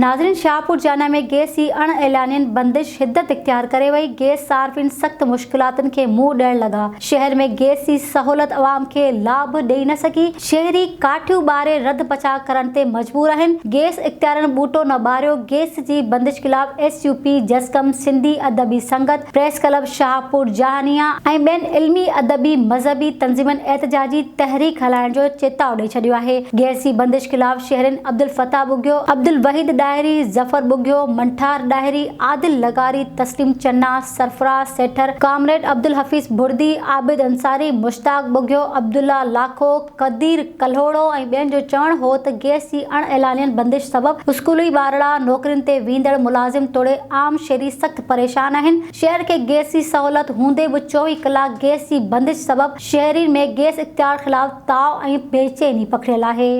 ناظرين شاهپور جانا ۾ گيس جي اڻ اعلانين بندش شدت اختيار ڪري وئي، گيس صارفين سخت مشڪلاتن کي منهن ڏيڻ لڳا، شهر ۾ گيس جي سهولت عوام کي لاڀ ڏئي نه سگهي، شهري ڪاٺيون ٻاري رڌ پچاء ڪرڻ تي مجبور آهن، گيس اختيارين ٻوٽو نه ٻاريو، گيس جي بندش خلاف ايس يو پي، جسقم، سنڌي ادبي سنگت، پريس ڪلب شاهپور جهانيان ۽ ٻين علمي ادبي مذهبي تنظيمن احتجاجي تحريڪ هلائڻ جو چتاء ڏئي ڇڏيو آهي، گيس جي بندش خلاف شهرين عبدالفتاح ٻگهيو، عبدالوحيد ڏاهري، ظفر ٻگهيو، منٺار ڏاهري، عادل لغاري، تسليم چنا، سرفراز سيٺر، ڪامريڊ عبدالحفيظ بڙدي، عابد انصاري، مشتاق ٻگهيو، عبدالله لاکو، قدير ڪلهوڙو ۽ ٻين جو چوڻ هو ته گئس جي اڻ اعلانيل بندش سبب اسڪولي ٻارڙا، نوڪرين تي ويندڙ ملازم توڙي عام شهري سخت پريشان آهن، شهر کي گئس جي سهولت هوندي به 24 ڪلاڪ گئس جي بندش سبب شهرين ۾ گئس اختيار خلاف تاء ۽ بيچيني پکڙيل آهي.